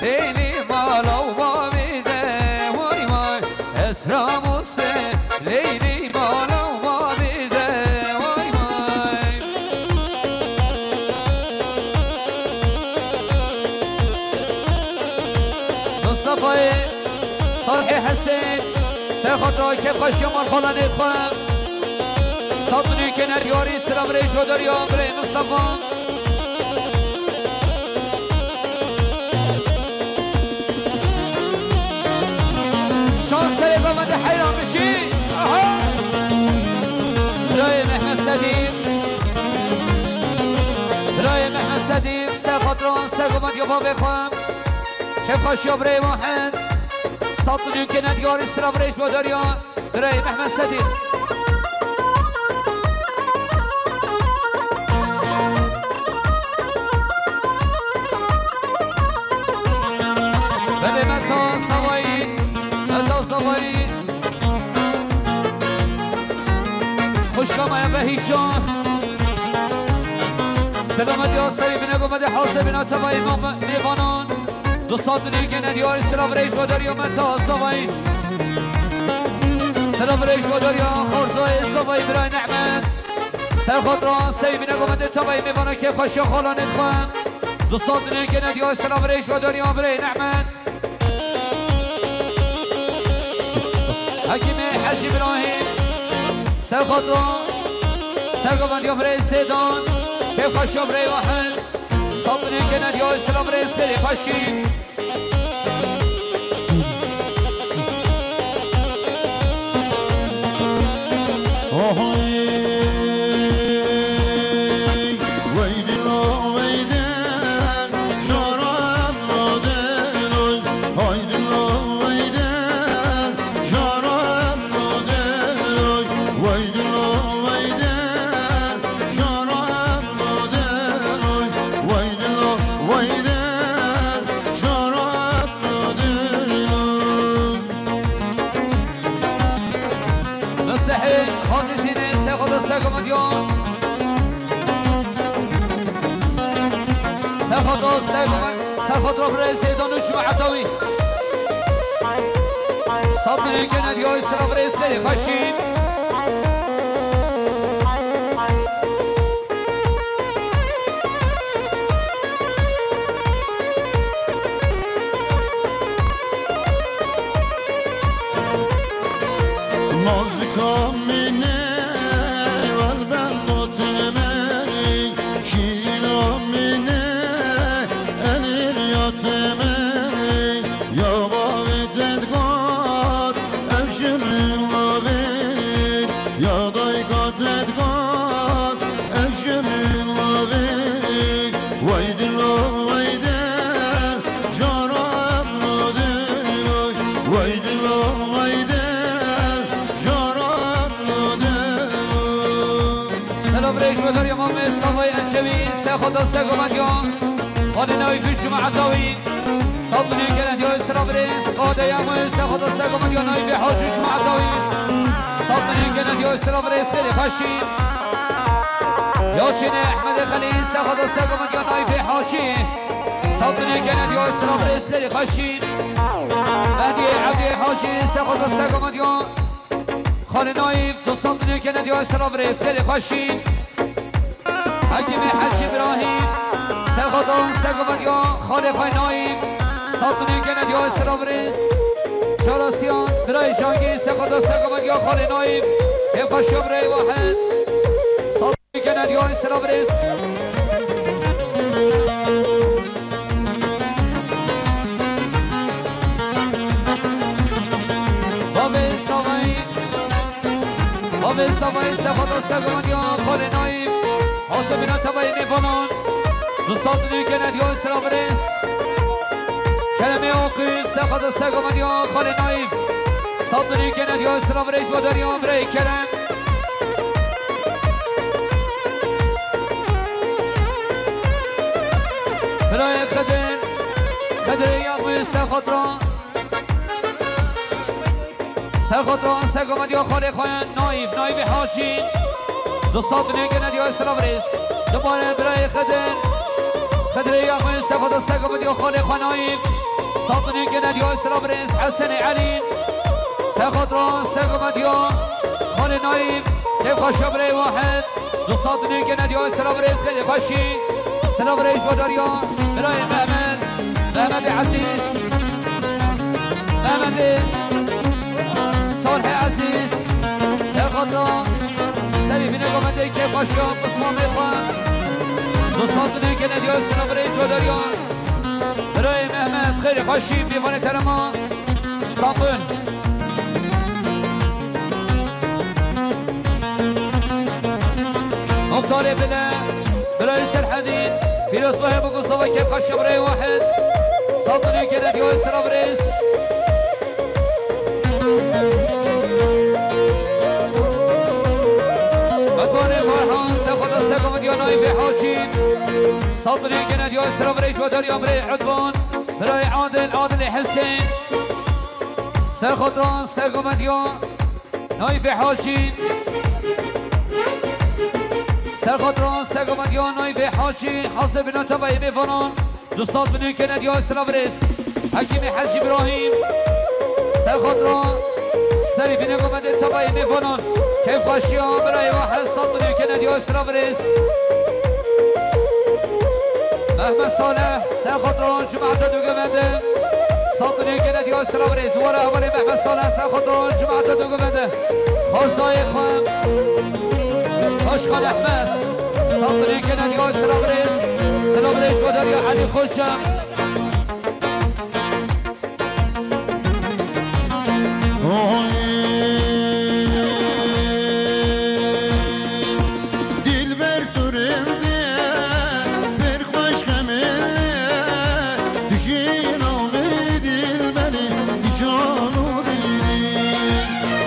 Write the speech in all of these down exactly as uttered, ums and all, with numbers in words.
Leylî mala û bavê de, way way. Esra Muse, Leylî mala û bavê de, way way. Mustafayê Salihê Hesên, ser xatir kêfxweşiya malxalanê xwe. Sed milyon kene diyarî, silav rêz bo dariya birê Mustafa. Şans serê gava de heyran bişî. Aha! Birayê Mehmet Sedîq. Birayê Mehmet Sedîq, ser xatiran, ser gava diya bavê xwe. Kêfxweşiya birê Wahid. Sed milyon kene diyarî, silav rêz bo dariya birayê Mehmet Sedîq. Belê Meta Savayî, Meta Savayî. Xwişka me ya Behîcan. Selamet ya serî bine, gomede hazir bina tevayî mêvanan. Du sed milyon kene diyarî, silav rêz bo dariya Meta Zavayî. Silav rêz bo dariya Xarzayê Zavayî birayê Nehmet. Ser xatiran sey bine gomede tevayî mêvana kêfxweşiya xalanê xwe. Du sed milyon kene diyarî, silav rêz bo dariya birayê Nehmet. Hekîmê Hecî Îbrahîm. Ser xatiran, ser gava diya birayê Sêdan. Kêfxweşiya birayê Wahid. Sed milyon kene diyarî, silav rêz xêrê xweşî. Mesihê Xatî Zînê, ser xatiran, ser gava diya. Ser xatiran, ser gava, ser xatiran birayê Sêdan û cemaeta wî. Sed milyon kene diyarî, silav rêz xêrê xweşî. Nazika min e, welbendo tu me, şîrîna min e, elî ya tu me. Ya bavê te digot, ev ji min bavê, ya dayika te digot, ev ji min bavê. Wey dilo, wey der, jara em lo dilo. Wey dilo, wey der, jara em lo dilo. Selam rêj ve derya Mamed Savay Encevî, ser xwe da ser gomediya. Xalê nayî vî cemaeta wî. Sed milyon kene diyo sira virêz. Xalê ya me ser xwe da ser gomediya nayî vî Hacî cemaeta wî. Sed milyon kene diyo sira virêz, xêrê xweşî. Ya çênê Ehmedê Xelîl ser xwe da ser gomediya nayî vî Hacî. Sed milyon kene diyo sira virêz, xêrê xweşî. Mehdiyê Evdiyê Hacî ser xwe da ser gomediya. Xalê Nayîf, du sed milyon kene diyo sira virêz, xêrê xweşî. Hekîmê Hecî Îbrahîm, ser xwe da ser gomediya xalê xwe Nayîf, sed milyon kene diyo sira virêz. Çarasiyan, birayê Cangî, ser xwe da ser gomediya xalê Nayîf, kêfxweşiya birayê Wahed. Sed milyon kene diyo sira virêz. Bavê Savayî, bavê Savayî, ser xwe da ser gomediya xalê Nayîf. Hasebîna tevayê mêvanan. Du sed milyon kene diyo sira virêz. Keremê Aqil, ser xwe da ser gomediya xalê Nayîf. Sed milyon kene diyo sira virêz, bo dariya birayê Kerem. Birayê Xidir, Xidirê Yavuz ser xwe da. Ser xwe da ser gomediya xalê xwe Nayîf, Nayîfê Hacî. Du sed milyon kene diyo sira virêz. Dubare birayê Xidir. Xidirê Yavuz ser xwe da ser gomediya xalê xwe Nayîf. Sed û nîvkê nediya, silav rêz Hesenê Elî. Ser xatira, ser gomediya Xalê Nayîf. Kêf xweşiya birayê Wahid. Du sed û nîvkê nediya, silav rêz xêrê xweşî. Silav rêz ji bo dariya birayê Mehmet. Mehmetê Ezîz. Mehmetê Salihê Ezîz. Ser xatira, serî bîne gomedê kêf xweşiya pismamê xwe. Du sed û nîvkê nediya, silav rêz ji bo dariya. Birayê Mehmet, xêrê xweşî, mêvanê terema Stenbul. Muxtarê Bile, birayê Serhedîn, pîrozbahê Bûk û Zava, kêf xweşiya birayê Wahid. Sed û nîvkê nediya, silav rêz. Edvanê Farhan, ser xatira, ser gomediya Nayîfê Hacî. Sed û nîvkê nediya, silav rêz ji bo dariya birayê Edvan. Birayê Adil, Adilê Hesên. Ser xatira, ser gomediya Nayîfê Hacî. Ser xatira, ser gomediya Nayîfê Hacî. Hazir bîne tevayê mêvanan. Du sed û nîvkê nediya, silav rêz. Hekîmê Hecî Îbrahîm. Ser xatira, serî bîne gomedê tevayê mêvanan. Kêf xweşiya birayê Wahid, sed û nîvkê nediya, silav rêz. Mehmet Salih, ser xatira, cumata du gomede. Sed û nîvkê nediya, silav rêz. Were hevalê Mehmet Salih, ser xatira, cumata du gomede. Xwezayê xwe. Başkan Ehmed. Sed û nîvkê nediya, silav rêz. Silav rêz ji bo dariya Elî Xoca. Oy, dilber tu rindî, pir xweş xemilî, tu jîna min î dilberî, tu can û dilî,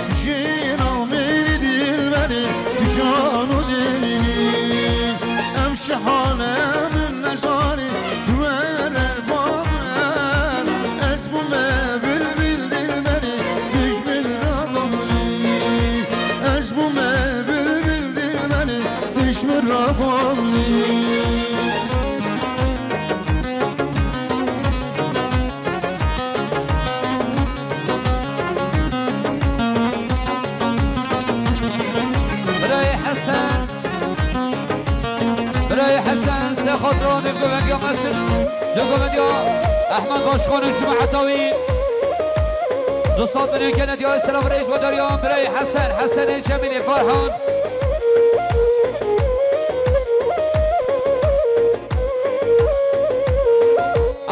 tu jîna min î dilberî, tu can û dilî. Em şihane min nezanî, tu were ba min. Ez bûme bilbil dilberî, tu ji min re xemlî. Ez bûme bilbil dilberî, tu ji min re xemlî. Birayê Hesen. Birayê Hesen, ser xatira du govendiya mezin, du govendiya Ehmed Başkan û cemaeta wî. Du sed û nîvkê nediya, silav rêz ji bo dariya birayê Hesen, Hesenê Cemîlê Farhan.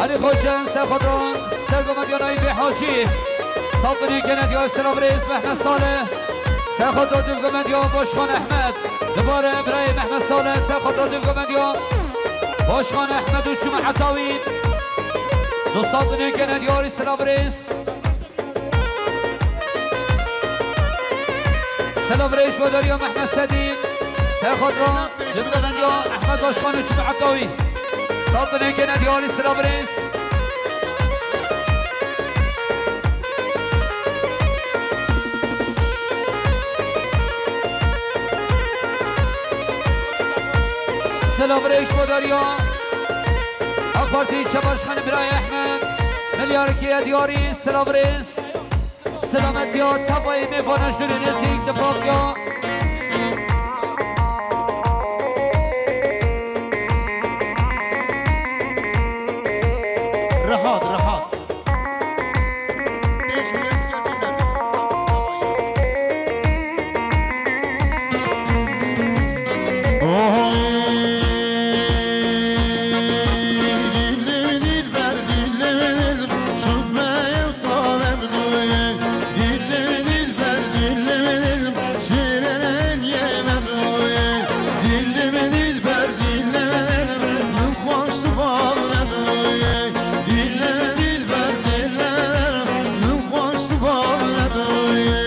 Elî Xoca, ser xatira, ser govendiya Nayîfê Hacî. Sed û nîvkê nediya, silav rêz Mehmet Salih. Ser xatira du govendiya Başkan Ehmed. Dubare birayê Mehmet Salih, ser xatira du govendiya Başkan Ehmed û cemaeta wî. Du sed û nîvkê nediya, silav rêz. Silav rêz ji bo dariya Mehmet Sedîq. Ser xatira du govendiya Ehmed Başkan û cemaeta wî. Sed û nîvkê nediya, silav rêz. Silav rêz ji bo dariya AK Partî Çepaşxanê birayê Ehmed. Milyarkî Ediyarî, silav rêz. Selametiya tevayê mêvanan ji dûrê nêzîk, tifaqiya. Rehat, rehat. Pêş min kesî nebe. Oy, dilim dilber, dilim dilber, şuf me ew tavem duye. Dilim dilber, dilim dilber, şêrenen yeme duye. Dilim dilber, dilim dilber, min xweş tu bavne duye. Dilim dilber, dilim dilber, min xweş tu bavne duye.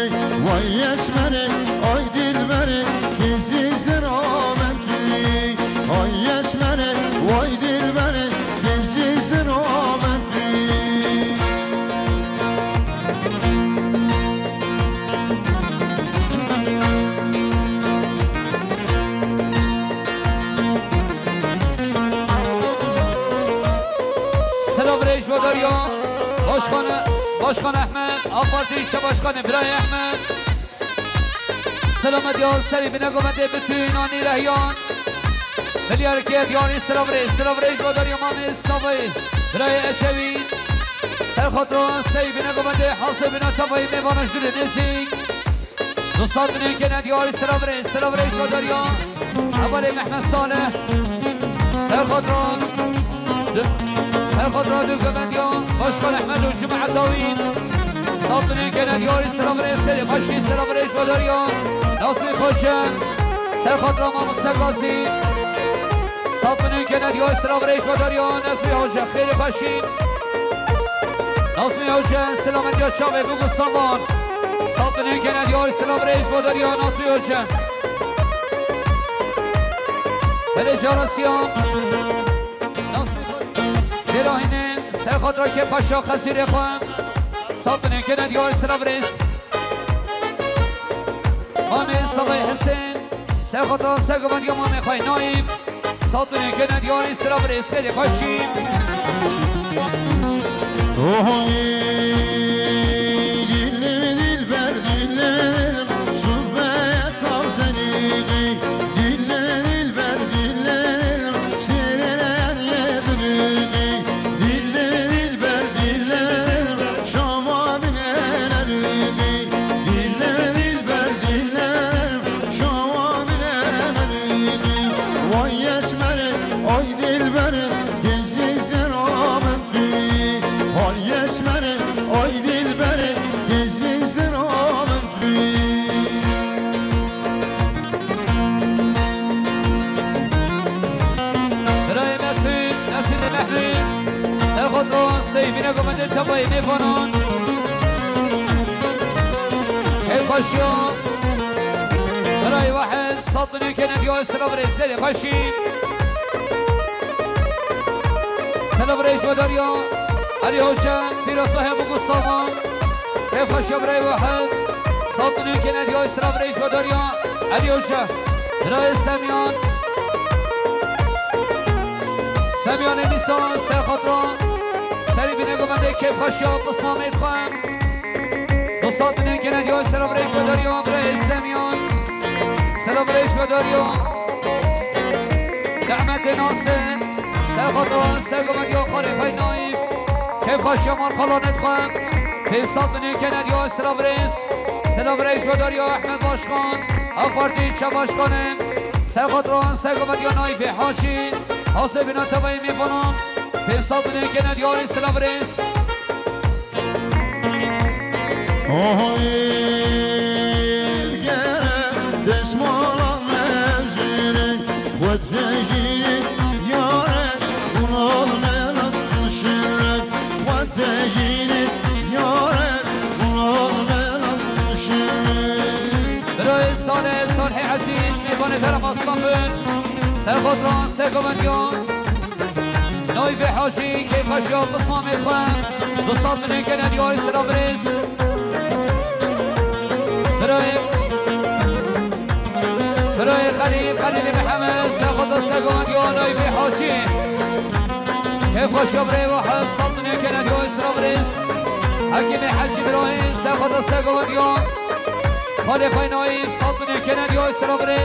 Vay esmerê, ay dilberê, kêzî zira me tuyî. Ay esmerê, vay dilberê, kêzî zira me tuyî. Silav rêz ji bo dariya Başkan, Başkan Ehmed, AK Partî ilçe başkanı Birayê Ehmed. Selamet ya serî bine govendê bitûn anî rehiyan. Milyarkê diyarî silav rê, silav rê ji bo darî mamê Savayê, Birayê Eçewî. Ser xatira sey bine govendê hasê bina tavayî mêvana ji dûrê nêzîk. Du sed milyon kene diyarî silav rê, silav rê ji bo darî. Hevalê Mehmet Salih. Ser xatira du, ser xatira du govendiya Başkan Ehmed û Cuma Dawî. Sed milyon kene diyarî silav rê, serê xweşî silav rê ji bo darî. Nazmî Xoce. Ser xatira mamoste Gazî. Sed milyon kene diyarî silav rê ji bo darî. Nazmî Hoca xêrê xweşî. Nazmî Hoca, silametiya çavê bû Savan. Sed milyon kene diyarî silav rê ji bo darî Nazmî Hoca. Belê Carasiyan. Nazmî Hoca. Têrahîne, ser xatira kê paşa xezîrê xwe. Sed milyon kene diyarî silav rê. Mamê Savay Hesen. Ser xatira ser govendiya mamê xwe Naîf. Sed milyon kene diyarî silav rê serê xweşî. Oy, dillim dilber dillim, şûf be tav senîdî. Dillim dilber dillim, şêrê yer ye birîdî. Dillim dilber dillim, şama bine nerîdî. Dillim dilber dillim, şama bine nerîdî. Vay yeşmerê, ay dilberê, gezî zera min tu yî. Vay yeşmerê, ay dilberê, gezî zera min tu yî. Birayê Mesûd, Nesîrê Mehmî, ser xwe diron, seyvîne govendê tevayê mêvanan. Keyfxweşiya. Birayê Wahid, sed milyon kene diya silav rê serê xweşî. Silav rê ji we dariya. Elî Hoca, pîrozbahê bû ku savan. Keyfxweşiya birayê Wahid. Sed milyon kene diya silav rê ji we dariya. Elî Hoca. Birayê Semyan. Semyanê Nîsan, ser xatira. Serî bîne govendê keyfxweşiya pismamê xwe. Du sed milyon kene diya silav rê ji we dariya. Birayê Semyan. Silav rê ji we dariya. Rehmetê Nasir. Ser xatira, ser govendê xalê xwe Naîf. Keyfxweşiya mal xalanê xwe. Pênc sed milyon kene diya silav rê. Silav rê ji we dariya Ehmed Başkan. AK Partî ilçe başkanê. Ser xatira, ser govendê Naîfê Hacî. Hasê bîna tevayê mêvanan. Pênc sed milyon kene diyarî silav rê. Oy, gere deşmala mevzire, xwe tejîne yare, kunal melat şire, xwe tejîne yare, kunal melat şire. Birayê Salê, Salhê Ezîz, mêvanê Ferah Aslan bin, ser xatira, ser govendê. Naîfê Hacî, keyfxweşiya pismamê xwe. Du sed milyon kene diyarî silav rê. Birayê, birayê Xelîl, Xelîlê Mihemed, ser xwe da ser govendiya Naîfê Hacî. Keyfxweşiya birayê Wahid, sed milyon kene diyarî silav rê. Hekîmê Hecî birayê, ser xwe da ser govendiya. Xalê xwe Naîf, sed milyon kene diyarî silav rê.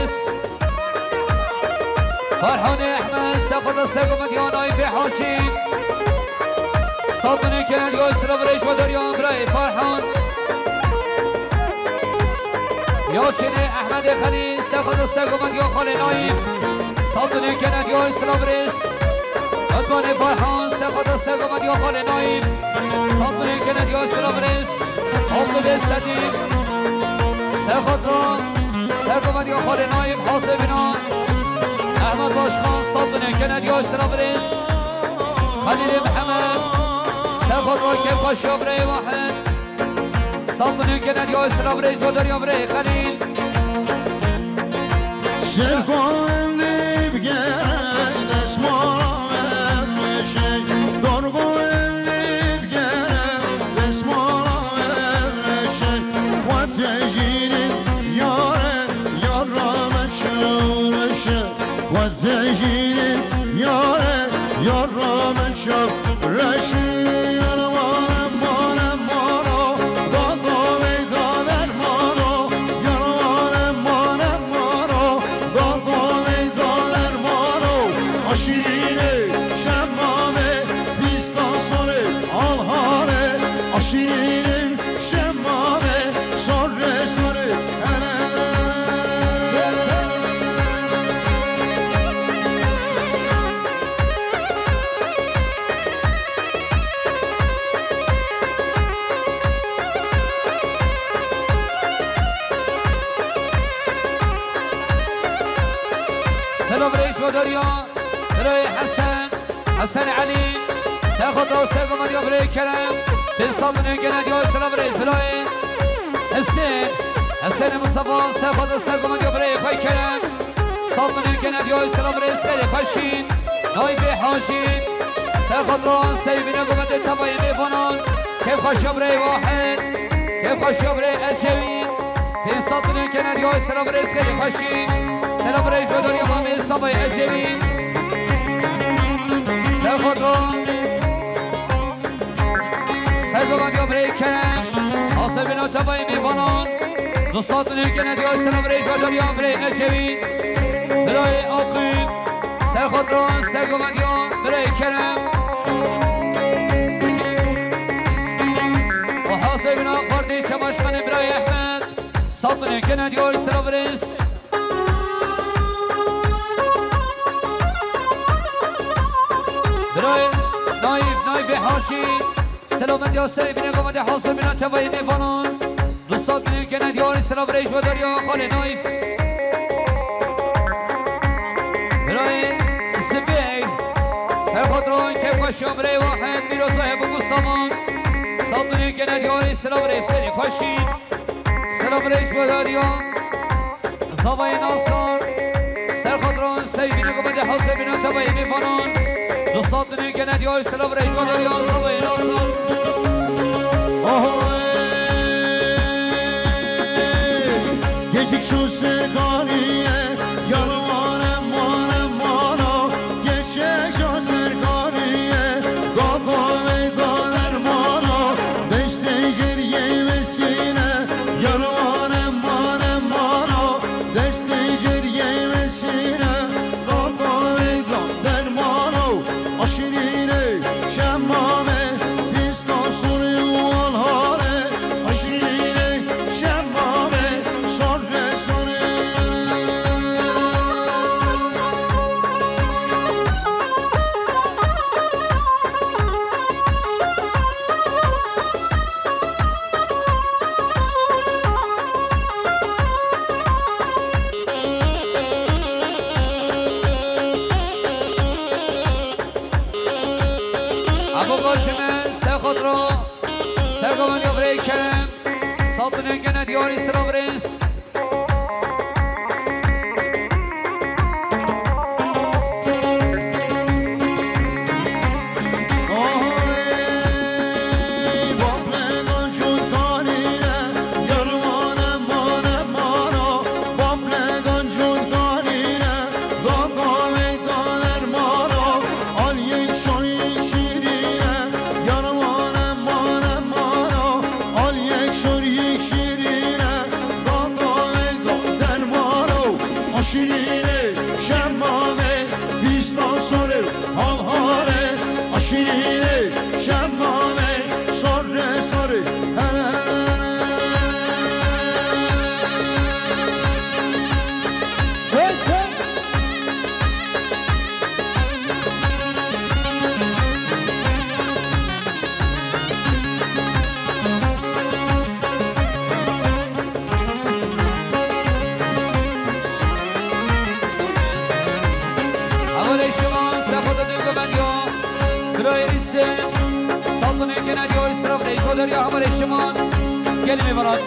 Farhanê Ehmed, ser xwe da ser govendê Naîfê Hacî. Sed milyon kene diya silav rê ji we dariya birayê Farhan. Yaçinê Ehmedê Xelîl, ser xwe da ser govendê xalê Naîf. Sed milyon kene diya silav rê. Edvanê Farhan, ser xwe da ser govendê xalê Naîf. Sed milyon kene diya silav rê. Abdulê Sedî. Ser xwe da. Ser govendê xalê Naîf, hasê bîna. Ehmed Başkan, sed milyon kene diya silav rê. Xelîlê Mihemed. Ser xwe da, keyfxweşiya birayê Wahid. Sed milyon kene diya silav rê ji bo dariya birayê Xelîl. Şevqan li bigere deşmala me meşe, dorgo li bigere deşmala me meşe. Xwe tejîne yare, yara me çewreşe. Xwe tejîne yare, yara me çewreşe. Yara me Derya, birayê Hesen, Hesen Elî, Serxoto, Sergomediya birayê Kerem, pênc sed milyon gene diyo, selav reis birayê Hesen, Hesen Mustafa, Serxoto, Sergomediya birayê Pay Kerem, sed milyon gene diyo, selav reis Xeyrê Xweşî, Naîfê Hacî, Serxoto, Seyvîne Gomedê Tevayê Mêvanan, Kêfxweşiya birayê Wahid, Kêfxweşiya birayê Ecevî, Pênc sed milyon gene diyo, selav reis Xeyrê Xweşî. Selav reis Bedoriya Mamê Sabay Ecevî. Serxoto. Sergomediya birayê Kerem. Hasebîna Tevayê Mêvanan. Du sed milyon gene diyo, selav reis Bedoriya birayê Ecevî. Birayê Aqîb. Serxoto. Sergomediya birayê Kerem. Û hasebîna Qardî Çemaşxanê birayê Ehmed. Sed milyon gene diyor, selav reis. Birayê Naîf, Naîfê Hacî. Selamet ya serê bîne gomedê hazir bîna Tevayê Mêvanan. Du sed milyon gene diyor, selav reis Bedoriya Xalê Naîf. Birayê Zibê. Serxoto, Kêfxweşiya birayê Wahid, Pîrozbahê Bû Saman. Sed milyon gene diyor, selav reis Xeyrê Xweşî. Selav reis Bedoriya. Zavayê Nasir. Serxoto, Seyvîne Gomedê hazir bîna Tevayê Mêvanan. Du sed milyon gene diyor, selav reis Bedoriya, Zavayê Nasir. Oho, ey, geçik şu serkariye, yar mane, mane, mano, geçik şu serkariye, gogo ve goder mano, destê jêr yê mesîne, yar mane, mane, mano, destê jêr yê mesîne, gogo ve goder mano, aşirîne, şemame, fîsta sorê û alhare, aşirîne, şemame, sorre, sorre. Abo Gacime, Serxoto, Sergomediya birayê Kerem, sed milyon gene diyarî selav reis. Şirine, şemmame, fîstan sore, halhare, aşirine, şemmame, sore, sore, hele, hele, hele. Hevalê şima, Sefo Dudê Gomendiyo, Birayê Îsê, Saltanê Genediyo, Îsraf Reyko Derya, hevalê şima, gelmê varan,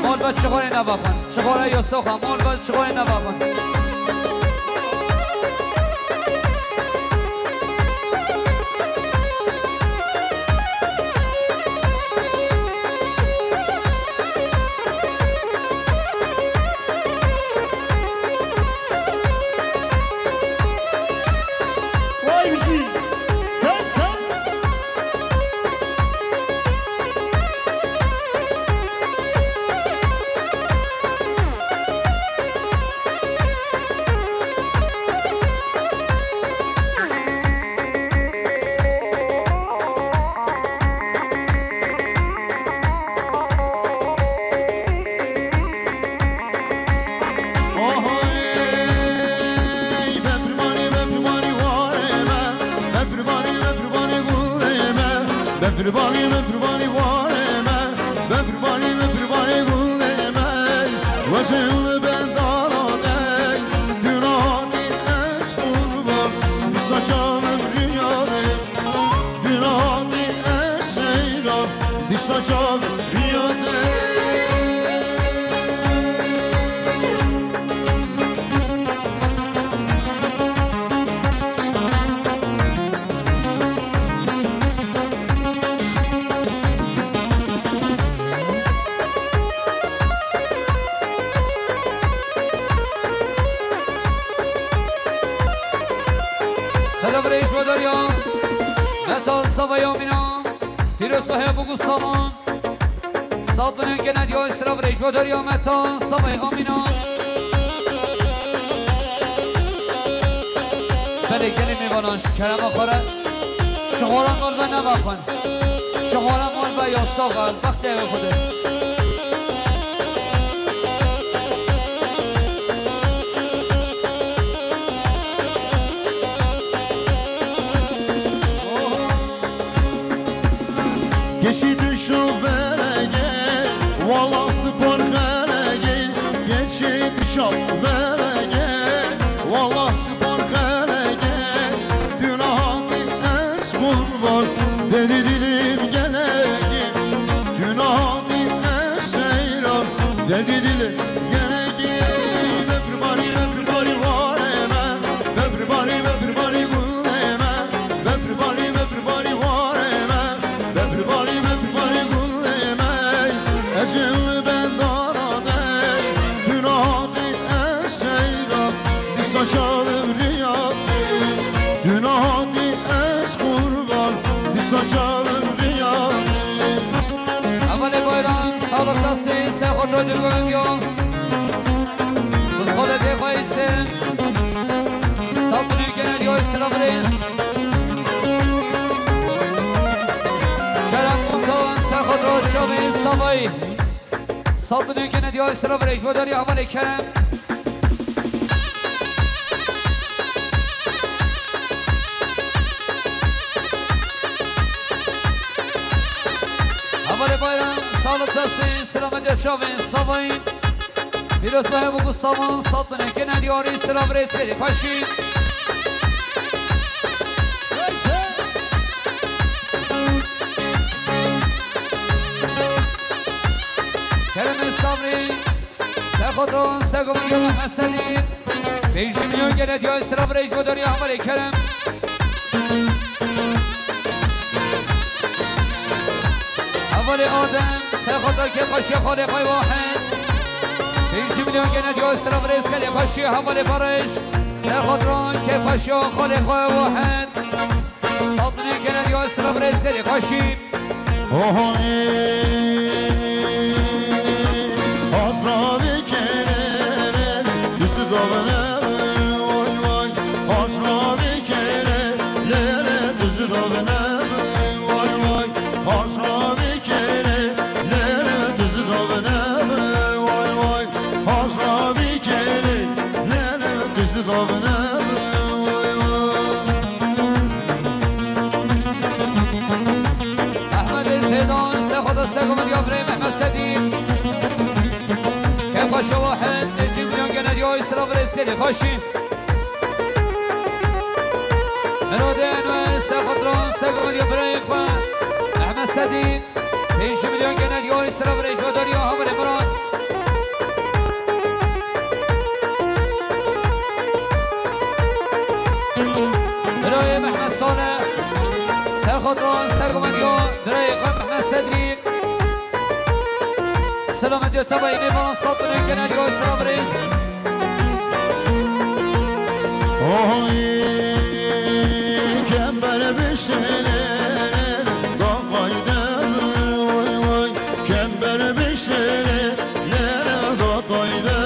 mol ve çixorê nebaxin, çixorê yo soxa, mol ve çixorê nebaxin. Vay bijî. Sen, sen. Ohoy! Befirmanî, befirmanî warê me, befirmanî, befirmanî gulê me, befirmanî, befirmanî warê me, befirmanî, befirmanî gulê me, wezin li bendana dey, dûnatî ez û Dîsa çav biyate. Selam reis Badarya. Meta Sava Yamina. Pîroz Bahe Bugu Savan. Sat binên gene diyo Îsra Virêj bo derya Meta Savay Amîna. Belê gelê mêvanan ji kerema xwe re. Ji xwaran mal ve nevaxin. Ji xwaran mal ve ya sax el bextê ew xwe de. Geçî tu şoveregê, wallah tu por xeregê. Geçî tu şoveregê, wallah tu por xeregê. Tu nehatî ez qurban, derdî dilîm gelekê. Tu nehatî ez seyran, derdî dilîm gelekê. Bepir barî, bepir barî warê me. Bepir barî, bepir barî gulê me. Bepir barî, bepir barî warê me. Bepir barî, bepir barî gulê me. Ecêl bendana dey. Tu nehatî ez seyda. Dîsa çavim riya. Tu nehatî ez qurban. Dîsa çavim riya. Hevalê Bayram, sağlık taksi, sexoto dugong yo. Xwişxalê dê xwe îse. Sat binê gene diyo Îsra Birêz. Kerem Komutan, sexoto çavê Savayî. Sat binê gene diyo Îsra Birêz. Bo derya hevalê Kerem. Hevalê Bayram, sağlık taksi, selamet ya çavê Savayî. Pîroz be hev û gustavan, sat binê gene diyarî, silav rêz kerê paşî. Keremê Sabrî, Serxoto, Sergo Mîryo Mehmed Sedî. Pêncî milyon gene diyarî, silav rêz bo derya hevalê Kerem. Hevalê Adem, Serxoto kêfxweşiya xalê xwe Wahed. Pêncî milyon gene diyo silav rêz kerê xweşî, hevalê Barış. Serxoto kêfxweşiya xalê xwe Wahed. Sat milyon gene diyo silav rêz kerê xweşî. Oho, ê, Azra vê kerê, dizî davine, oy, oy. Haşra vê kerê, lê, lê, dizî davine, vay, vay. Haşra vê kerê, lê, lê, dizî davine, vay, vay. Haşra vê kerê, lê, lê, dizî davine, vay, vay. Ehmedê Zeydan, Sexoda Segomir ya birê Mehmet Sedî. Kêfxweşa Wahed, pêncî milyon gene diyo, Îsra Virêz kerê xweşî. Mirodê Enwer, Sexotran, Segomir ya birê xwe, Mehmet Sedî. Pêncî milyon gene diyo, Îsra Virêj bo derya hevalê Mirad. Birayê Mehmet Saleh, Serxotan, Sergo Medya, birayê xwe Mehmet Sedrî. Selamet ya tevayî nêvan, sat binê gene diyo, Îsra Virêj. Oy, kember bişêlê, da qayde, oy, oy, kember bişêlê, lê, da qayde,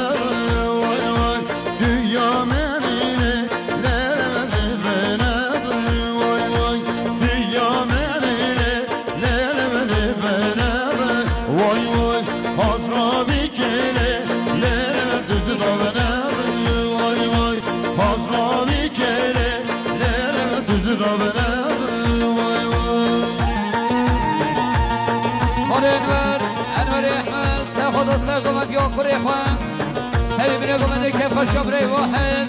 oy, oy, dünya merîlê, lê, divene, oy, oy, dünya merîlê, lê, divene, oy, oy, hazra bî Kerê, lê, dizî davine, vay, vay. Hazra vî kerê, lê, dizî davine, vay, vay. Xalê Enwer, Enwerê Ehmed, Sexoda Sego Medya kurê xwe. Serê binê gomedê kêfxweşa birê Wahed.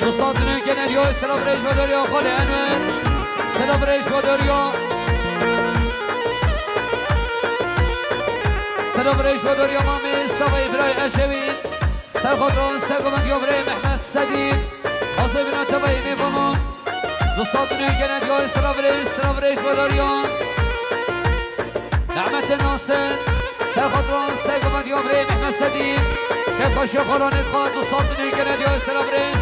Du sat dinê gene diyo, silav rêj bo derya xalê Enwer. Silav rêj bo derya. Birêj Badoriya Mamê Savayê Birayê Ecevî. Serxoto Sergovendiya Birayê Mehmet Sedî. Hazê bina tevayê mêvanan. Du sed û neh kene diyarî sira birêj, sira birêj Badoriya. Nehmetê Nasir. Serxoto Sergovendiya Birayê Mehmet Sedî. Kefxweşiya xalanê dixwar, du sed û neh kene diyarî sira birêj.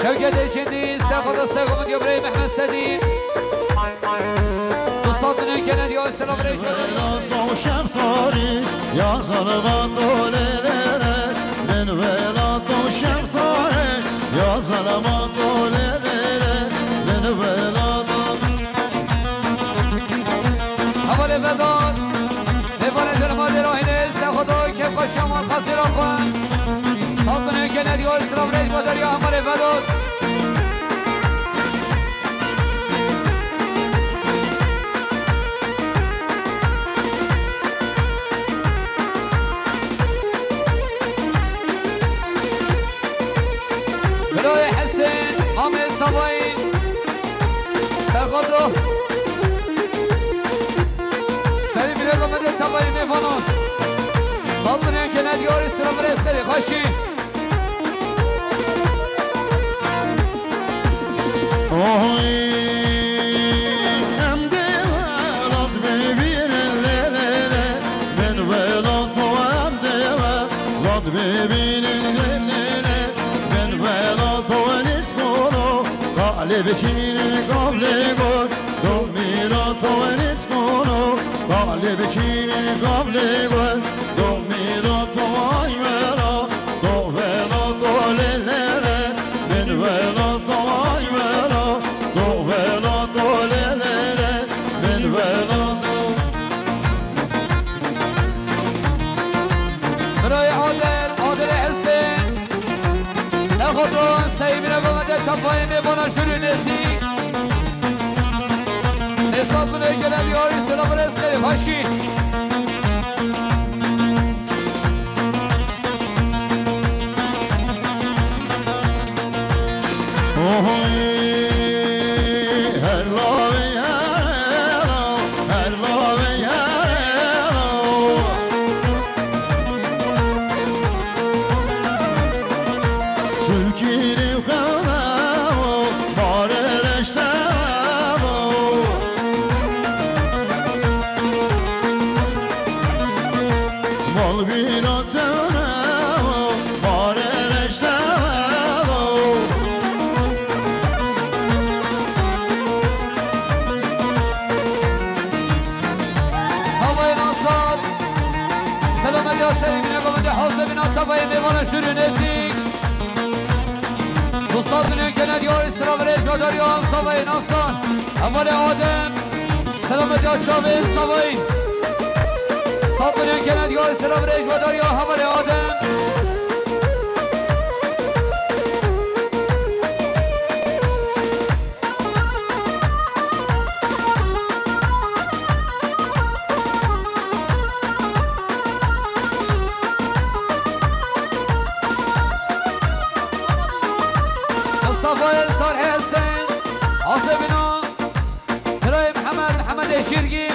Şevket Ecindî, Serxoto Serxoto Göbreği Mehmet Sedî. Du sed û neh kene diyar selam rêk. Vela do şeftarî, ya zalima do lê lê lê. Min vela do şeftarî, ya zalima do lê lê lê. Min vela do. Hevalê Vedat. Mêvanê dilma dê rahîne, Serxoto kefxweşiya malxasîra xwe. Sazbinên kene diyar sira birêj Badoriya hevalê Vedat. Birayê Hesên, Amê Savayî, Serxoto. Serî bile gomede tavayê mêvanan. Sazbinên kene diyarî sira birêz xêrê xweşî. Oy, em dê welat bibînin lê lê lê. Min welat û em dê welat bibînin lê lê lê. Min welat û nîskolo, qalê biçînin gavlê gor. Do mîra to nîskolo, qalê biçînin gavlê gor. Do mîra to ay wera, do vela to lê lê lê. Min vela to ay wera, do vela to lê lê lê. Min vela to. Birayê Adil, Adilê Hesên. Serxoto, Seyî bine gomede tafayê mêvana jûrî nêzîk. Sê sed bin gelen diyarî selam rêz xêrê xweşî. Oy, her lavê her law, her lavê her law. Tulkî rêw xewa, barê reştewa. Mal bîra tewne, barê reştewa. Savayê Nasir. Selamet ya serê bine gomede hazê bina tavayê mêvana jûrî nêzîk. Du sed bin kene diyarî sira birêj Badoriya Savayê Nasir. Hevalê Adem. Selamet ya çavê Savayî. Sed bin kene diyarî sira birêj Badoriya hevalê Adem. Mustafa Ensar Hesen, Azebina, Birayê Mihemed, Mihemed Eşirgî,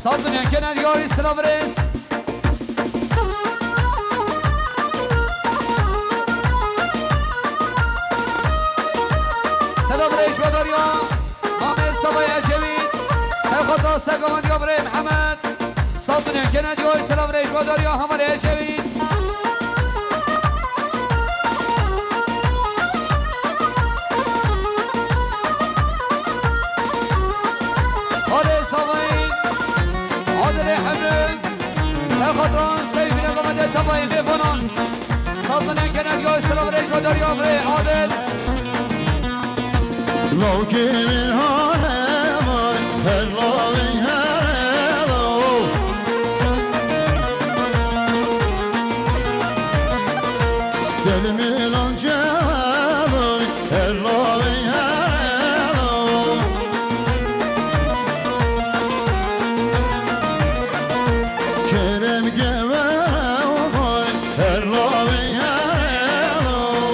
Sazbin Enkener Yarî Silav Rêz. Silav Rêz Badariya, Mamê Sabay Ecevî, Serxota Sergavandiya Birayê Mihemed. Sazbin Enkener Yarî Silav Rêz Badariya, Hamarê Ecevî. Halê Savayî, Adilê Hemrû, Serxatran, Seyfîne Gamedê Tebayî Mêvanan, Sazbinên Kenediyayê Silav Rêj Badarî Amirê Adil. Lawkê min hane var, her lavê here law. Dil min lan cevar, her lavê here law. Kerem geve var, her lavê here law.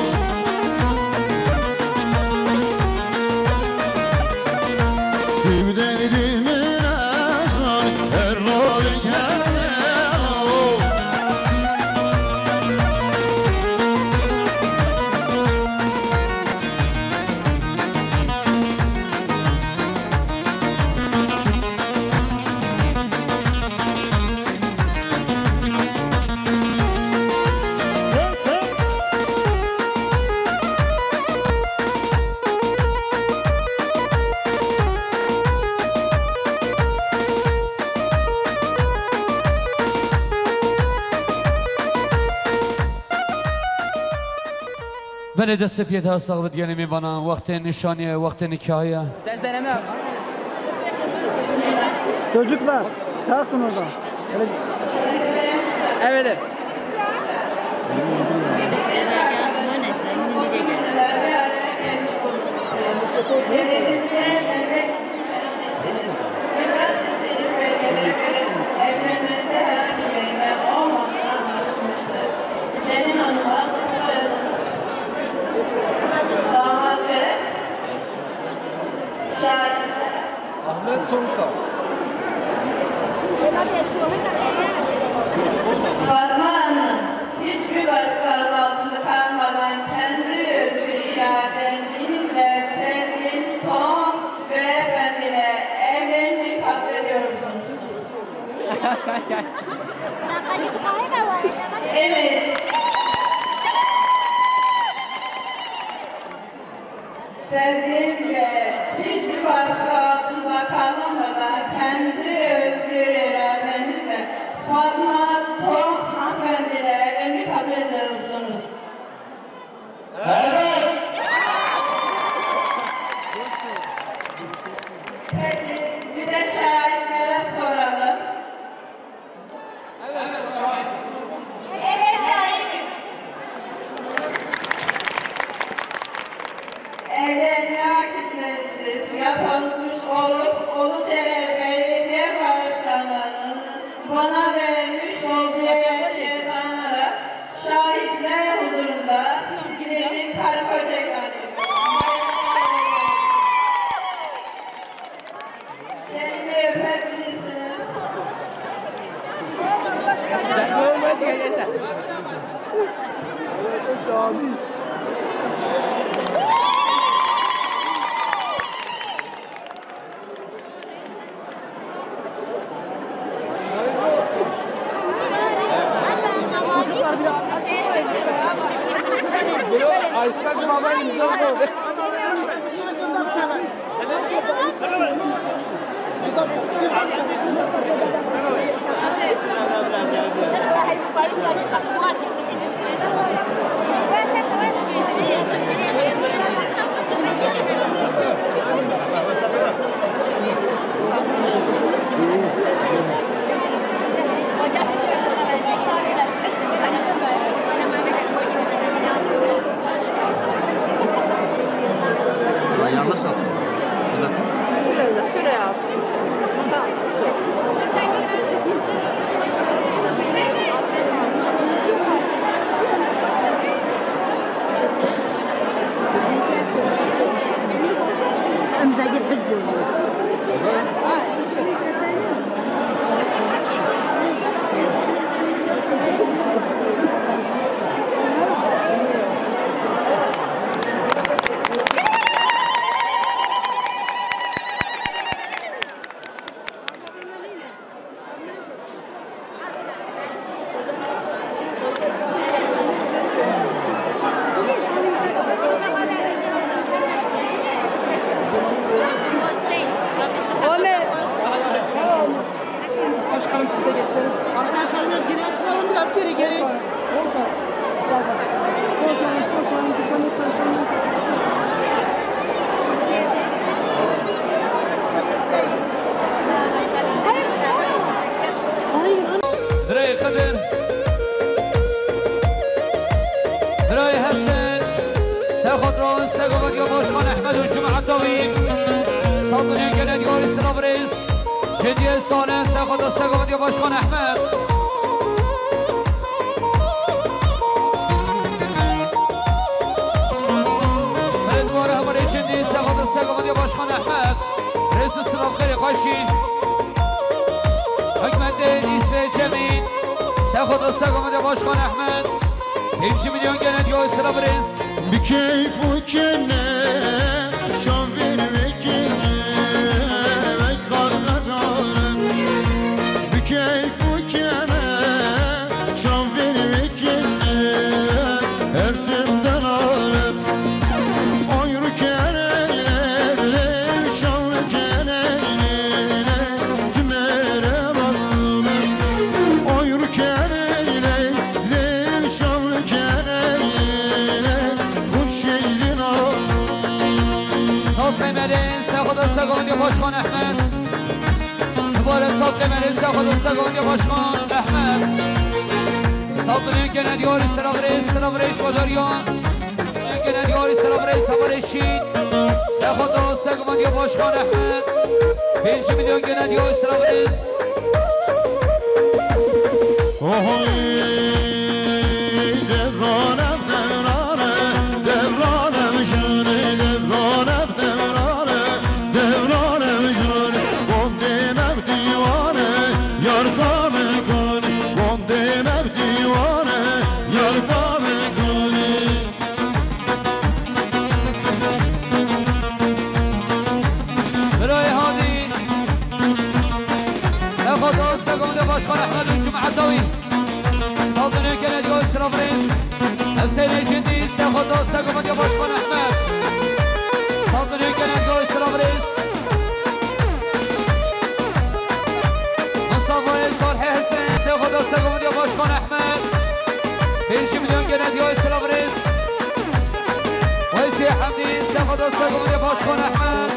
Belê, destê piyê te sax bit, gelê mêvanan. Wextê nîşanî ye, wextê nikahiya. Ses deneme yap. Çocuklar, kalkın oradan. Öyle Evet, evet. Gelin hanım, adınız, soyadınız? Damat bey? Şahitler? Ahmet Tonka. Fatma Hanım, hiçbir baskı altında kalmadan kendi özgür iradenizle Sezgin Tonk beyefendiyle evlenmeyi kabul ediyor musunuz? Evet. Sezgin ve hiçbir baskı altında kalmadan kendi özgür iradenizle Fatma Tok hanımefendiyle evlenmeyi kabul ediyor musunuz? Evet. Peki, bir de şahitlere soralım. Evet, şahidim. Evlenme akitlersiz yapılmış olup Uludere Belediye Başkanı'nın bana vermiş olduğu yetkiye dayanarak şahitler huzurunda sizleri karı koca ilan ediyorum. Elini öpebilirsiniz. Ayşe baba imza koy. Ya yanlış attım. Ya da Şöyle, şöyle yapsın. Tamam, şu. Em zedî biz bûn. Başkanım, siz de geçseniz. Arkadaşlar, biraz geri açılalım, biraz geri, geri. Birayê Xidir, birayê Hesen, Serxotra, Serxotra Başkan Ehmed û Cuma Dawî, Saltanê Gelek Gorî Silav Reis. Ciddiye sane, Serxotra, Serxotra Başkan Ehmed. Red var hevalê ciddi, Serxotra, Serxotra Başkan Ehmed. Reis Silav Xêrê Xweşî. Hikmetê Îsveç Emîn, Serxotra, Serxotra Başkan Ehmed. Pêncî milyon gelek yoy Silav Reis. Bi keyf û kene şavên wekî wek qarqezarin. Bi keyf û kene şavên wekî her tim denarin. Oy rû kere lê, lê şav kere lê, lê tu mere bas. Oy rû kere lê, lê şav kere lê, lê. Segondiya Başkan Ehmed. Mübarek Sabri Meriz, Segodo Segondiya Başkan Ehmed. Sabri Genel Yori Sıra Vres, Sıra Vres Badarya. Genel Yori Sıra Vres Tabareşi. Segodo Segondiya Başkan Ehmed. Birinci milyon Genel Yori Sıra Vres. Ohoy, devran ev devran e, devran ev jin e, devran ev devran e, devran ev jin e. Gondê me bi dîwan e, yar ka me gun, gondê me bi dîwan e, yar ka me gun. Birayê Hadî. Sexo dost, Segondiya Başkan Ehmed û Cumhetawi. Saldırı gene diyor sıra Brez. Hüseyin Ecindi, Sexo dost, Segondiya Başkan Ehmed. Saldırı gene diyor sıra Brez. Mustafa Esar Hesen, Sexo dost, Segondiya Başkan Ehmed. Pêncî milyon gene diyor sıra Brez. Weysî Hemdî, Sexo dost, Segondiya Başkan Ehmed.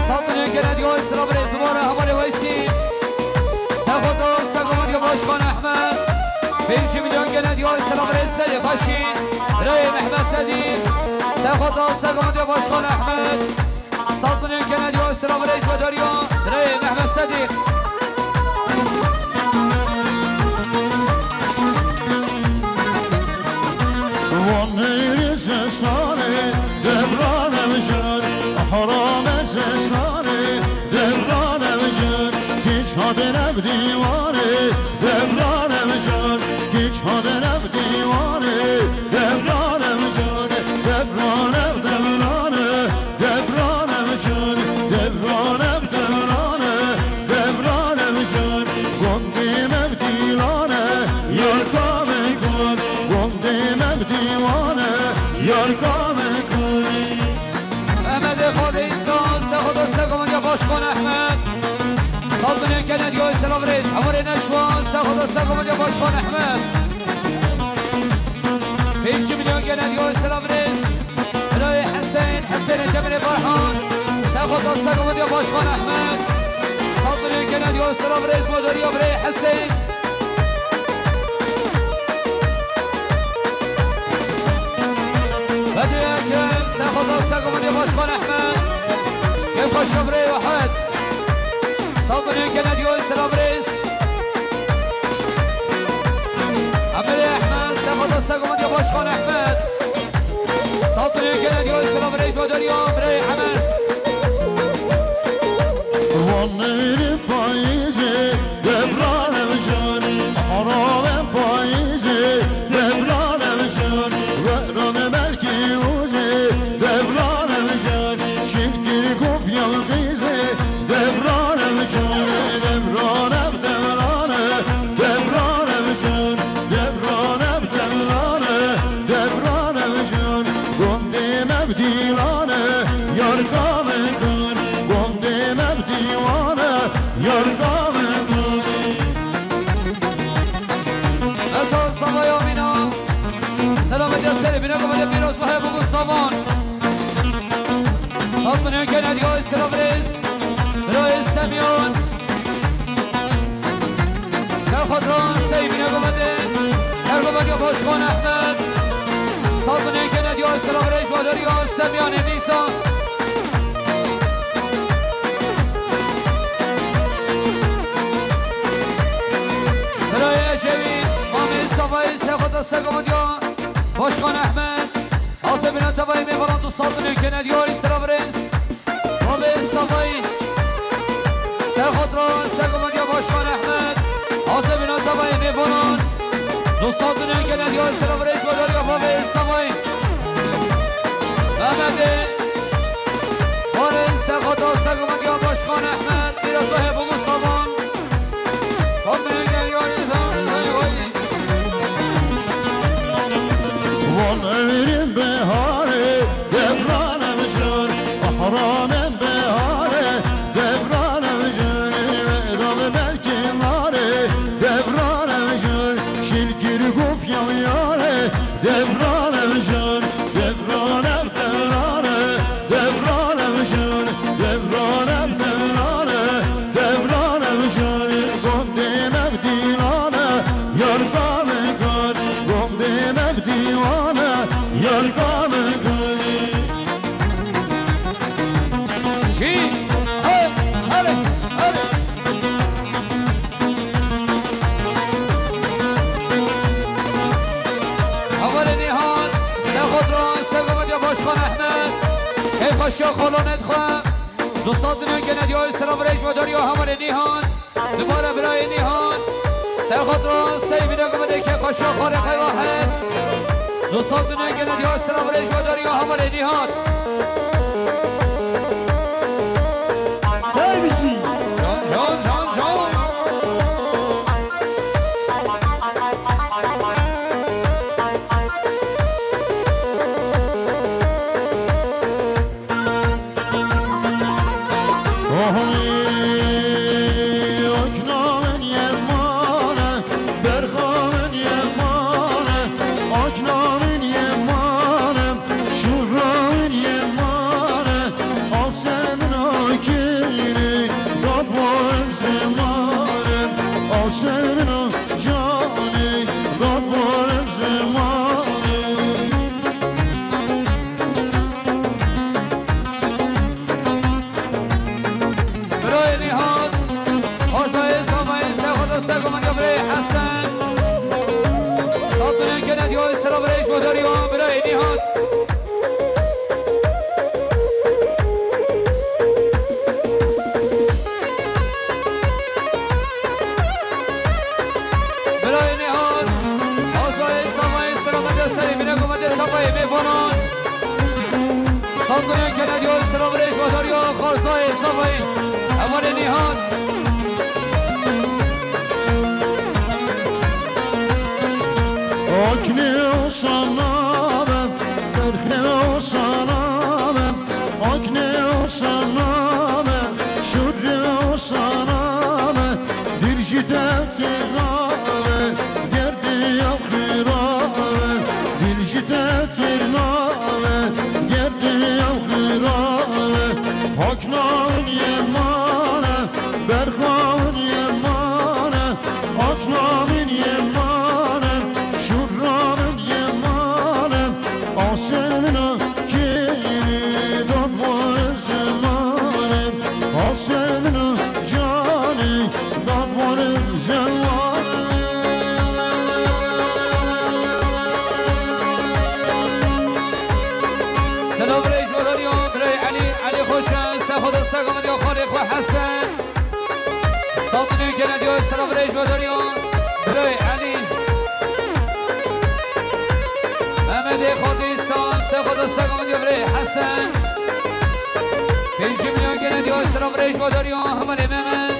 Saldırı gene diyor sıra Brez. Duvara hevalê Weysî. Sexo dost, Segondiya Başkan Ehmed. Pêncî milyon gene diyor sıra Brez. Xeyrê xweşî. Reyê Mehmet Sedîq. Sexo dost, Segondiya Başkan Ehmed. Saldırı gene diyor sıra Brez Badarya. Reyê Mehmet Sedîq. Wan neyri zestane, devran evjin, haram zestane, devran evjin, hiç hadin ev divane, devran evjin, hiç hadin ev divane, devran evjin, devran ev devran e, devran evjin, devran ev devran e, devran evjin, gondê me bi dîlan e, yar ka me gun, gondê me bi dîwan e, yar ka me gun. Mehmet Efendi İsa, Sexo dost, Segondiya Başkan Ehmed. Saldırı gene diyor sıra Brez. Amore Neşvan, Sexo dost, Segondiya Başkan Ehmed. Pêncî milyon gene diyor sıra Brez. Birayê Hesen, Hesen Cemilê Farhan. Sexo dost, Segondiya Başkan Ehmed. Saldırı gene diyor sıra Brez. Badarya Birayê Hesen. Bedri Ekrem, Sexo dost, Segondiya Başkan Ehmed. Kêfxweşa Birayê Wahed. Saldırı gene diyor sıra Brez. Emirê Ehmed, Sexo dost, Segondiya Başkan Ehmed. Saldırı gene diyor sıra Brez Badarya, Birayê Emer. Wan neyri payîzê, devran evjin, haram e payîzê, devran evjin, veran belkî ûzê, devran evjin, şînkir gov yalqîzê, devran evjin, devran ev devran e, devran evjin, devran ev devran e, devran evjin, gondê me bi dîlan e, yar ka me gun, gondê me bi dîwan e, yar ka me gun. Eto Savaya Mîna. Selametiya serê bîna gomede pîroz bahe bû savan. Saldırı gene diyor sıra Brez. Birayê Semyon. Serxatran Seyvine Gomede. Sergomediya Başkan Ehmed. Saldırı gene diyor sıra Brez. Badarya Semyon Emîsa. Birayê Ecevî, Mamê Savayê, Sexo dost, Segondiya Başkan Ehmed. Asebîna tevayê mêvaran du saldırı gene diyor sıra Brez. Mamê Savayê, Serxatran, Segondiya Başkan Ehmed. Asebîna tevayê mêvaran du saldırı gene diyor sıra Brez. Badarya Mamê Savayê. Mehmetê. Barên Sexo dost, Segondiya Başkan Ehmed, biraz daha bu savan. Tabii gel yar insan, vay vay. Wan ewrîn beharê, devran evjin, bahramên beharê, devran evjin, veran belkî narê, devran evjin, şilkir guf yaw yarê, devran evjin, devran ev devran e, devran evjin, devran Jî, hey, hey, hey. Hevalê Nîhat, Serxotra, Sergometya Başkan Ehmed, keyfa şaxolonê dixwe. Dostlar, dünyanın genel yayı selam ve rejim dariyo hevalê Nîhat. Dubare birayê Nîhat. Serxotra, sey bine gumede keyfa şaxolê xeyra het. Dostlar, dünyanın genel yayı selam ve rejim dariyo hevalê Nîhat. Sey biçî. Can, can, can, can. Ohoy, aknavên yemane, berxavên yemane, aknavên yemane, şûravên yemane, asê min akînî, dadwarên zimane, asê min a canî, dadwarên zimane. Birayê Nîhat, Xwezayê Savayê Sexwet û Sexwet ya birayê Hesen. Sat binên kene diyoy sera birayê ji Bodariya birayê Nîhat. Birayê Nîhat, Xwezayê Savayê sera mende serê bîne ku mende tapayê mêvanan. Sandurê kene diyor sera birêj Bodariya Xwezayê Savayê. Hevalê Nîhat. Aknê o sana be, derxê o sana be, aknê o sana be, şurrê o sana be, dil ji te têra be, gerdiya xira be, dil ji te têra be, gerdiya xira be, haknan yemane, berxan yemane, Aknavên yemane, şûravên yemane, asê min a kêrî, dadwarê zimane, asê min a canî, dadwarê zimane. Selam rêj Bodariya, birayê Elî, Elî Xoçe, Sexoda Sexoda xalê xwe Hesen. Sandinê gene diyor sera birêj Bodariya, birayê Elî. Mehmedê Xotî San, Sexoda Sexoda diyor birayê Hesen. Pêncî milyon gene diyor sera birêj Bodariya, hevalê Mehmed.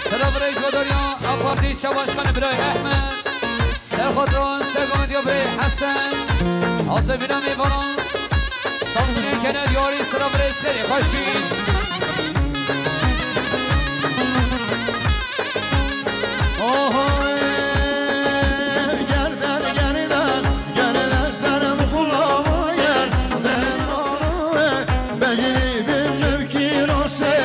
Sera birêj Bodariya, A Partî Çevaşkanê birayê Ehmed. Serxotron, Sergomet ya birê Hesen. Hazır bina mêvanan. Sandinê kene diyarî sera birê serê xweşî. Ohoy, gerder, gerder, gerder, serem xulama gerder. Bejrî bin mevkî rase,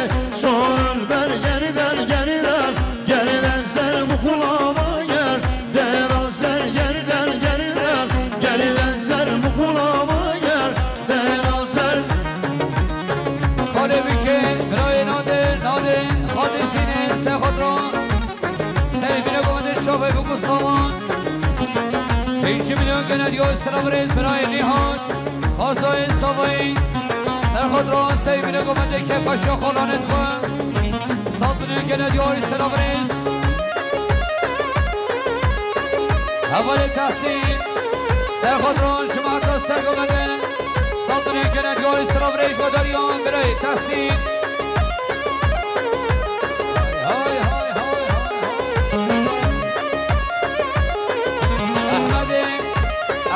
sor ber gerder, gerder. Geriden ser mukulama ger, dera ser geriden geriden, geriden ser mukulama ger, dera ser. Xalê bike, birayê Nadir, Nadir, Xalê Sînê, Sexodro, Serê bîne gomedê çavê bû ku sawan. Pêncî milyon gene diyor sera birêz, birayê Nîhat. Xwezayê Savayî, Serxotra, Sey bîne gomedê ke paşa xalanê dixwe. Sandinê gene diyarî sera birêz. Hevalê Tahsîn, Serxotra, cemaeta Sergomedê. Sandinê gene diyarî sera birêj Bodariya, birayê Tahsîn. Hay, hay, hay, hay, hay. Ehmedê,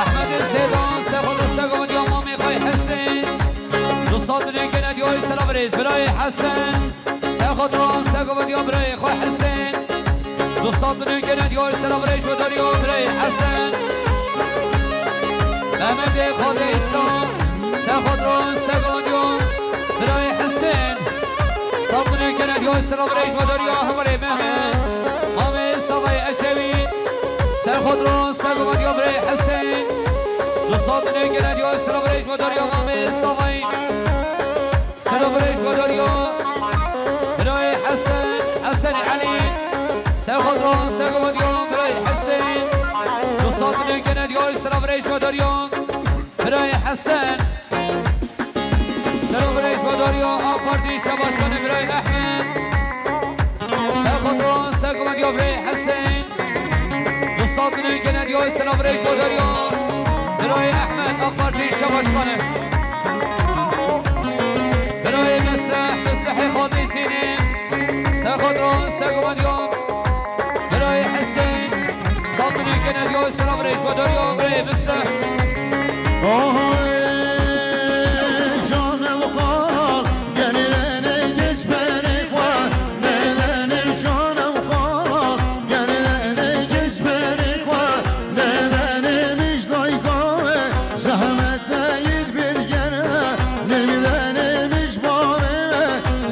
Ehmedê Zêdan, Sexoda Sego diya mamê xay Hesên. Du sandinê gene diyoy sera birêz, birayê Hesen. Sexoda Sego diya birayê xwe Hesên. Du sandinê gene diyoy sera birêj Bodariya, birayê Hesen. Mehmedê Xalê Îsa, Sexoda Sego diya birayê Hesên. Sandinê gene diyoy sera birêj Bodariya, hevalê Mehmed. Mamê Savayê Ece. Sed milyon gene diyor, selav rêj ve dariya mamê Savayî. Selav rêj ve dariya birayê Hesen, Hesen Elî. Serxotra, serxotra diya birayê Hesen. Du sed milyon gene diyor, selav rêj ve dariya birayê Hesen. Selav rêj ve dariya AK Partî ilçe başkanê birayê Ehmed. Serxotra, serxotra diya birayê Hesen. Du sed milyon gene diyor, selav rêj ve dariya birayê Ehmed, AK Partî ilçe başkanê. Birayê Mesreh, Mesrehê Xalidê Zînê. Serxotra, serxotra diya birayê Hesen. Sed milyon gene diyor, selav rêj ve dariya birayê Mesreh. Oy, canım xal, gel lene geç beni xwe, ne lene canım xal, gel lene geç beni xwe, ne lene mij dayka we, zehmet eyid bir gel, ne lene mij bavê we,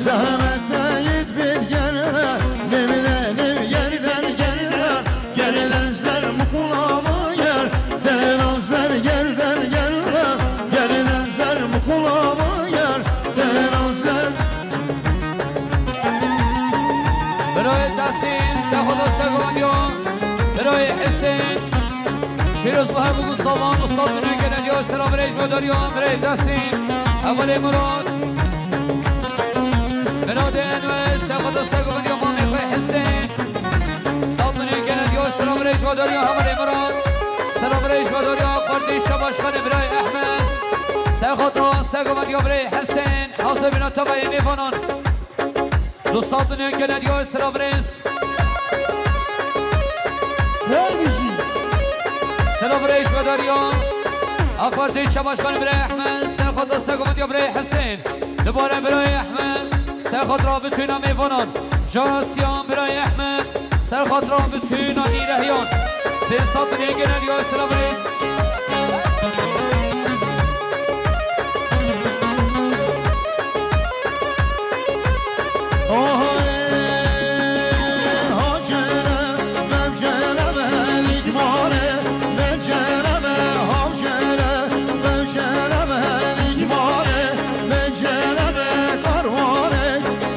zehmet eyid bir gel, ne lene gerden gel. Geriden ser mukulama yer, deren ser geriden geriden. Geriden ser mukulama yer, deren ser. Birayê Tahsîn, serxotra, serxotra diya birayê Hesen. Pîroz bahe bû salan, du sed milyon gene diya, selav rêj ve dariya birayê Tahsîn. Hevalê Murat. Miradê Enwer, serxotra, serxotra diya mamê xwe Hesen. Sed milyon gene diyor, selav rêj ve dariya hevalê Miran. Selav rêj ve dariya AK Partî ilçe başkanê birayê Ehmed. Serxotra, serxotra diya birayê Hesen. Hazir bîna tevayê mêvanan. Du sed milyon gene diyor, selav rêj. Selav rêj ve dariya AK Partî ilçe başkanê birayê Ehmed. Serxotra, serxotra diya birayê Hesen. Dubare birayê Ehmed, serxotra bitûna mêvanan. Jarasiyan birayê Ehmed, serxotra bitûna nîrehiyan. Pênc sed milyon gene diyor, selav rêj. Oy, hacere, mevcere, velik mare, mecere, mevcere, mevcere, velik mare. Pencereme kar ware,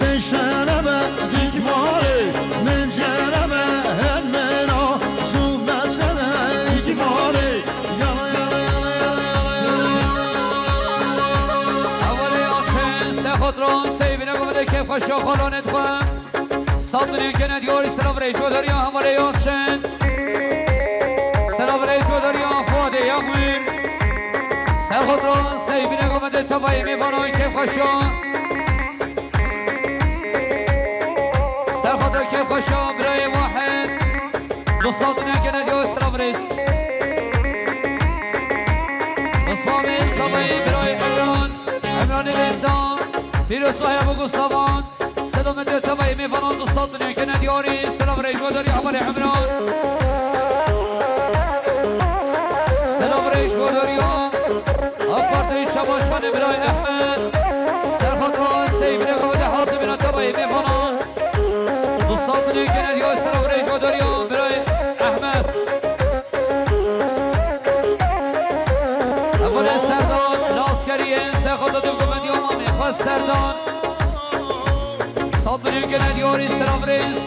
pencereme dik mare, pencereme her mera, zû mevsede dik mare. Yala, yala, yala. Hevalê Açen, serxotron, seyvine gomede kêfxweşiya xalonê dixwe. Sed milyon gene diyor, selav rêj ve dariya hevalê Yalçin. Selav rêj ve dariya Fuadê Yamûr. Serxotra, seyvine gomede tevayê mêvanan kêfxweşiya. Serxotra kêfxweşiya birayê Wahid. Du sed milyon gene diyor, selav rêj. Osmanê Savayî birayê Emran. Emranê Rêza. Pîroz bahe bû savan. Selametê tevayê mêvanan du sed milyon gene diyarî. Selav rêj ve dariya hevalê Emran. Selav rêj ve dariya AK Partî ilçe başkanê birayê Ehmed. Serxotra seyvine gomede hazir bîna tevayê mêvanan. Du sed milyon gene diyarî, selav rêj ve dariya birayê Ehmed. Hevalê Serdan, li askeriyê, serxotra du gomediya mamê xwe Serdan. Sed milyon gene diyarî, selav rêj.